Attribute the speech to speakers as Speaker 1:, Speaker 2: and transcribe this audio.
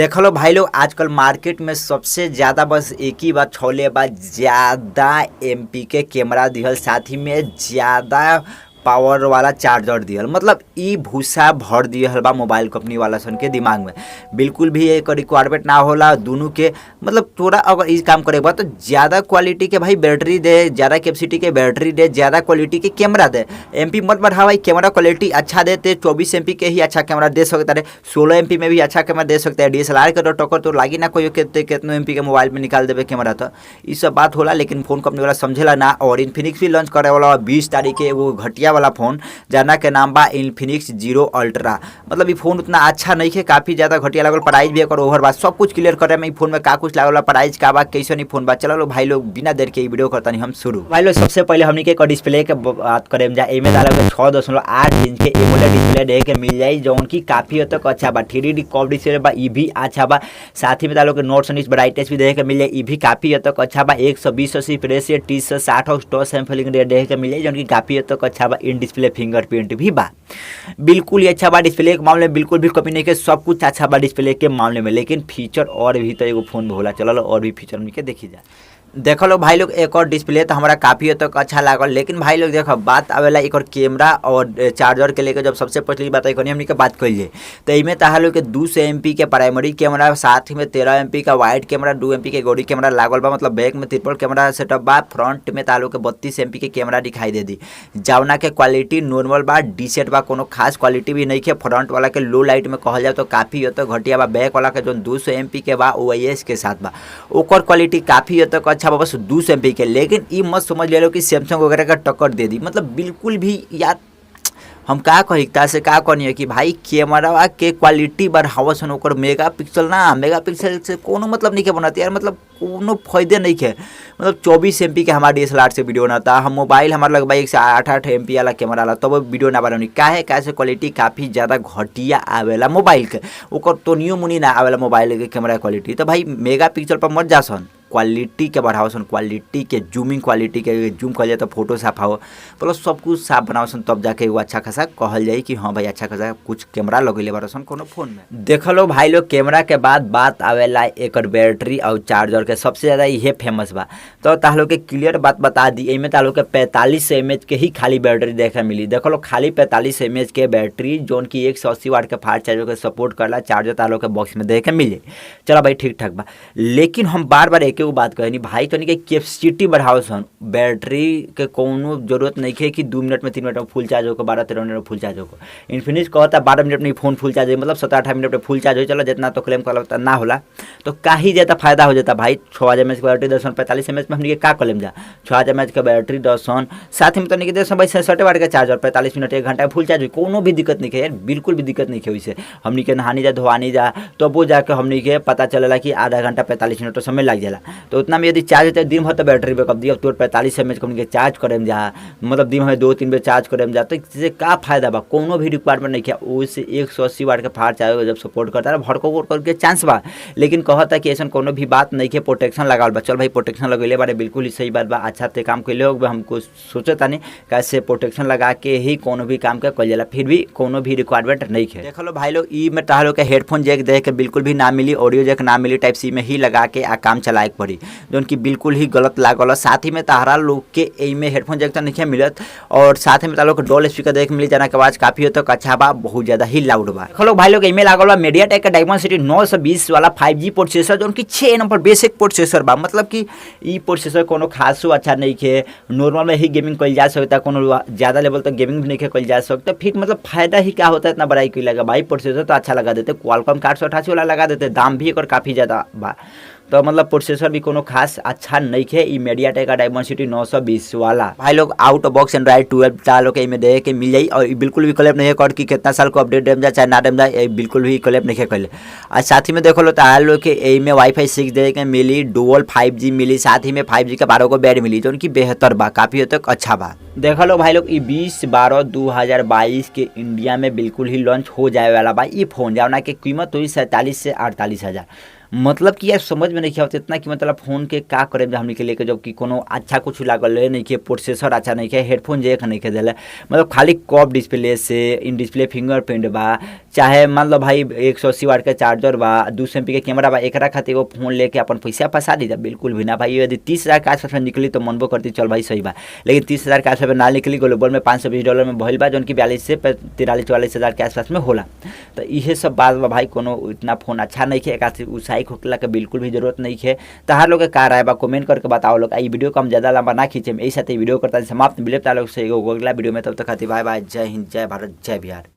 Speaker 1: देख लो भाई लोग, आजकल मार्केट में सबसे ज़्यादा बस एक ही बात छौले बा, ज़्यादा एमपी के कैमरा दिहल, साथ ही में ज़्यादा पावर वाला चार्जर दिहल। मतलब ई भूसा भर दिहल बा मोबाइल कंपनी वाला सन के दिमाग में। बिल्कुल भी एक रिक्वायरमेंट ना होला दोनों के। मतलब थोड़ा अगर ई काम करे बा तो ज़्यादा क्वालिटी के भाई बैटरी दे, ज़्यादा कैपेसिटी के बैटरी दे, ज़्यादा क्वालिटी के कैमरा दे। एमपी मत बढ़ा भाई, कैमरा क्वालिटी अच्छा देते 24 एमपी के ही अच्छा कैमरा दे सकता है, 16 एमपी में भी अच्छा कैमरा दे सकता है। डीएसएलआर के तो टक्कर तो लागी ना कोई कितनो एमपी के मोबाइल में निकाल देवे कैमरा, तो ई सब बात होला। लेकिन फोन कंपनी वाला समझेला ना। और इन्फिनिक्स भी लॉन्च करे वाला 20 तारीख के एगो घटिया वाला फोन, जाना के नाम बा इन्फिनिक्स जीरो अल्ट्रा। मतलब ये फोन उतना अच्छा नहीं है, काफ़ी ज़्यादा घटिया लागल। प्राइस भी एकर ओवर बा, सब कुछ क्लियर करे में ई फोन में का कुछ लागल, प्राइस का बा, कैसन ई फोन बा। चलो भाई लोग, बिना देर के ई वीडियो करता नहीं हम शुरू। भाई लोग, सबसे पहले हमनी के डिस्प्ले के बात करें जा। एमे डाला के 6.8 इंच के एमोलेड डिस्प्ले देखे के मिल जाई, जौन की काफ़ी हद तक अच्छा बा। 3D curve डिस्प्ले बा, ई भी अच्छा बा। साथ ही में डालो के नोट सनिस ब्राइटनेस भी देखे के मिल जाई, ई भी काफ़ी हद तक अच्छा बा। 120 रिफ्रेश रेट, 360 और टच सैम्पलिंग रेट देखे के मिल जाई, जौन की काफ़ी हद तक अच्छा बा। इन डिस्प्ले फिंगरप्रिंट भी बा, बिल्कुल ही अच्छा बा। डिस्प्ले के मामले में बिल्कुल भी कमी नहीं के, सब कुछ अच्छा बा डिस्प्ले के मामले में। लेकिन फीचर और भी तो एगो फोन में होला, चलल और भी फीचर हमनी के देखी जा। देख लो भाई लोग, एक और डिस्प्ले तो हमारा काफ़ी हद तक अच्छा लागल। लेकिन भाई लोग देखो, बात आवेला एक और कैमरा और चार्जर के लेकर। जब सबसे पहली बात एक हमनी के बात कइल जाए तो इमें तहा लोग के 200 एमपी के प्राइमरी कैमरा, साथ ही में 13 एमपी का वाइड कैमरा, 2 एमपी के गोडी कैमरा लागल बा। मतलब बैक में ट्रिपल कैमरा सेटअप बा। फ्रंट में ताहा लोग के 32 एमपी के कैमरा दिखाई दे दी, जावना के क्वालिटी नॉर्मल बा, डिसेंट बा, कोनो खास क्वालिटी भी नहीं है। फ्रंट वाला के लो लाइट में कहल जाए तो काफ़ी हद तक घटिया बा। बैक वाला के जो 200 एमपी के बा ओआईएस के साथ बा, ओकर क्वालिटी काफ़ी हद तक अच्छा बा, बस 200 एमपी के। लेकिन ई मत समझ ले लो कि सैमसंग वगैरह का टक्कर दे दी, मतलब बिल्कुल भी यार हम का कही से का कहनी है कि भाई कैमरा के क्वालिटी बढ़ावसन, ओकर मेगा पिक्सल ना, मेगा पिक्सल से कोनो मतलब नहीं के बनत यार, मतलब कोनो फायदे नहीं के। मतलब 24 एमपी के हमारे डीएसएलआर से वीडियो बनाता, हम मोबाइल हमारा लगभग 108 एमपी वाला कैमरा वाला, तब वीडियो ना बनानी। काहे काहे से क्वालिटी काफ़ी ज़्यादा घटिया आवेला मोबाइल के, ओकर तोनियो मुनी ना आवेला मोबाइल के कैमरा क्वालिटी। तो भाई मेगा पिक्सल पर मत जासन, क्वालिटी के बढ़ावसन, क्वालिटी के जूमिंग क्वालिटी के जूम कल जाए तो फोटो साफ आओ, प्लस सब कुछ साफ बनावसन, तब जाके एगो अच्छा खासा कहल जाए कि हाँ भाई अच्छा खासा कुछ कैमरा लगेले बारसन कोनो फोन में। देख लो भाई लोग, कैमरा के बाद बात आवेला एकर बैटरी और चार्जर के, सबसे ज़्यादा इहे फेमस बा। तो ताह लोग के क्लियर बात बता दी, एमे ताह लोग के 45 एम एच के ही खाली बैटरी देखे मिली। देख लो, खाली 45 एम एच के बैटरी, जौन की 180 वाट के फास्ट चार्जर के सपोर्ट करला। चार्जर ताह लोग के बॉक्स में देखे मिले। चलो भाई, ठीक ठाक बा। लेकिन हम बार बार एक एगो बात कहनी भाई, तनी के कैपेसिटी बढ़ाओ सन। बैटरी के कोनो जरूरत नहीं है कि 2 मिनट में 3 मिनट में फुल चार्ज होकर, 12-13 मिनट में फुल चार्ज होकर। इन्फिनिक्स कहता 12 मिनट में फोन फुल चार्ज हो, मतलब 7-8 मिनट में फुल चार्ज हो। चलो, जितना तो क्लेम कर ना होला तो काही ज़्यादा फायदा हो जाता भाई। 6000 एम एच के बैटरी दसन, 45 एम एच में हमनी का कलेम जा, 6000 एम एच के बैटरी दसन, साथ ही में तनिक दसन भाई 67 वाट के चार्जर, 45 मिनट 1 घंटा फुल चार्ज हो, कोनो भी दिक्कत नहीं है यार, बिल्कुल भी दिक्कत नहीं है। वैसे हमनी के नहानी जा धोआनी जा तो वो जाके हमनी के पता चलेला कि आधा घंटा 45 मिनट तो समय लग जाला। तो उतना में यदि चार्ज होता है दिन भर तो बैटरी बैकअप दी। अब तोर 45 एम एच के हमनी के चार्ज करे जा, मतलब दिन में 2-3 बेर चार्ज करे जा, तो इससे का फायदा बा? कोनो भी रिक्वायरमेंट नहीं है। उससे 180 वाट के फास्ट चार्जर जब सपोर्ट करता है, भड़को करके चांस बा। लेकिन कहता कि ऐसा कोनो भी बात नहीं है, प्रोटेक्शन लगावल बा। चल भाई, प्रोटेक्शन लगेले बारे, बिल्कुल ही सही बात बा, अच्छा ते काम कैले हो। हमको सोचता नहीं कैसे प्रोटेक्शन लगा के ही कोनो भी काम के कल जाला, फिर भी कोनो भी रिक्वायरमेंट नहीं है। देख लो भाई लोग, ई में ताह के हेडफोन जैक देख के बिल्कुल भी ना मिली, ऑडियो जैक ना मिली, टाइप सी में ही लगा के आ काम चलाए के पड़ी, जौन की बिल्कुल ही गलत लागल। साथ ही में ताहरा लोग के एई में हेडफोन जैक तो नहीं मिलत, और साथ ही में ताह लोग के डोल स्पीकर देख मिली, जना के आवाज काफ़ी हद तक अच्छा बा, बहुत ज़्यादा ही लाउड बा। देख लो भाई लोग, एमे लागल बा मीडियाटेक के डायमेंसिटी 920 वाला 5G processor, जौन की 6 नंबर बेसिक प्रोसेसर बा। मतलब कि ई प्रोसेसर कोनो खासो अच्छा नहीं है, नॉर्मल में ही गेमिंग कइल जा सकता, कोनो ज़्यादा लेवल तक गेमिंग भी नहीं कइल जा सकता। फिर मतलब फायदा ही क्या होता है इतना बड़ाई क्यों लगा भाई? प्रोसेसर तो अच्छा लगा देते, क्वालकॉम के 888 वाला लगा देते, दाम भी एकर काफ़ी ज़्यादा बा। तो मतलब प्रोसेसर भी कोनो खास अच्छा नहीं है ई मीडियाटेक का डायमेंसिटी 920 वाला। भाई लोग, आउट ऑफ बॉक्स एंड्रॉइड 12 चार लोग एमे देखे के मिल जाई, और ई बिल्कुल भी क्लेम नहीं है कर कि कितना साल को अपडेट देम जा चाहे ना देम जा, ये बिल्कुल भी क्लेम नहीं है कर। और साथ ही में देखो लो तो लोग के एमे वाईफाई 6 देखे के मिली, डुअल 5G मिली, साथ ही में 5G का 12 गो बैंड मिली, जो कि बेहतर बा, काफ़ी हद तक अच्छा बा। देख लो भाई लोग, ई 20/12/2022 के इंडिया में बिल्कुल ही लॉन्च हो जाए वाला बा ई फोन, जौना के कीमत हुई 47 से 48 हज़ार। मतलब कि यार समझ में नहीं आवत इतना कि मतलब फोन के का करे हमनी के लेके, जबकि कोनो अच्छा कुछ लागल नहीं के, प्रोसेसर अच्छा नहीं के, हेडफोन जैक नहीं के देले, मतलब खाली कप डिस्प्ले से इन डिस्प्ले फिंगरप्रिंट बा, चाहे मान लो भाई 180 वाट के चार्जर बा, 200 एमपी के कैमरा बा, एकरा खातिर एगो फोन लेके अपन पैसा फंसा दी? बिल्कुल भी ना भाई। यदि 30,000 के आसपास में निकली तो मनबो करती चल भाई सही बा, लेकिन 30,000 के आसपास में ना निकली। ग्लोबल में $520 में भइल बा, जौन कि 42 से 43-44 हज़ार के आसपास में होला। तो इहे सब बात बा भाई, कोनो इतना फोन अच्छा नहीं है, एक उत्साहित होखला के बिल्कुल भी जरूरत नहीं है। तहार लोग के का राय बा कमेंट करके बताओ लोग। ई वीडियो को हम ज़्यादा लंबा ना खींचे, यही साथ वीडियो करता समाप्त। मिले लोग से एगो अगला वीडियो में, तब तक खातिर बाय बाय, जय हिंद, जय भारत, जय बिहार।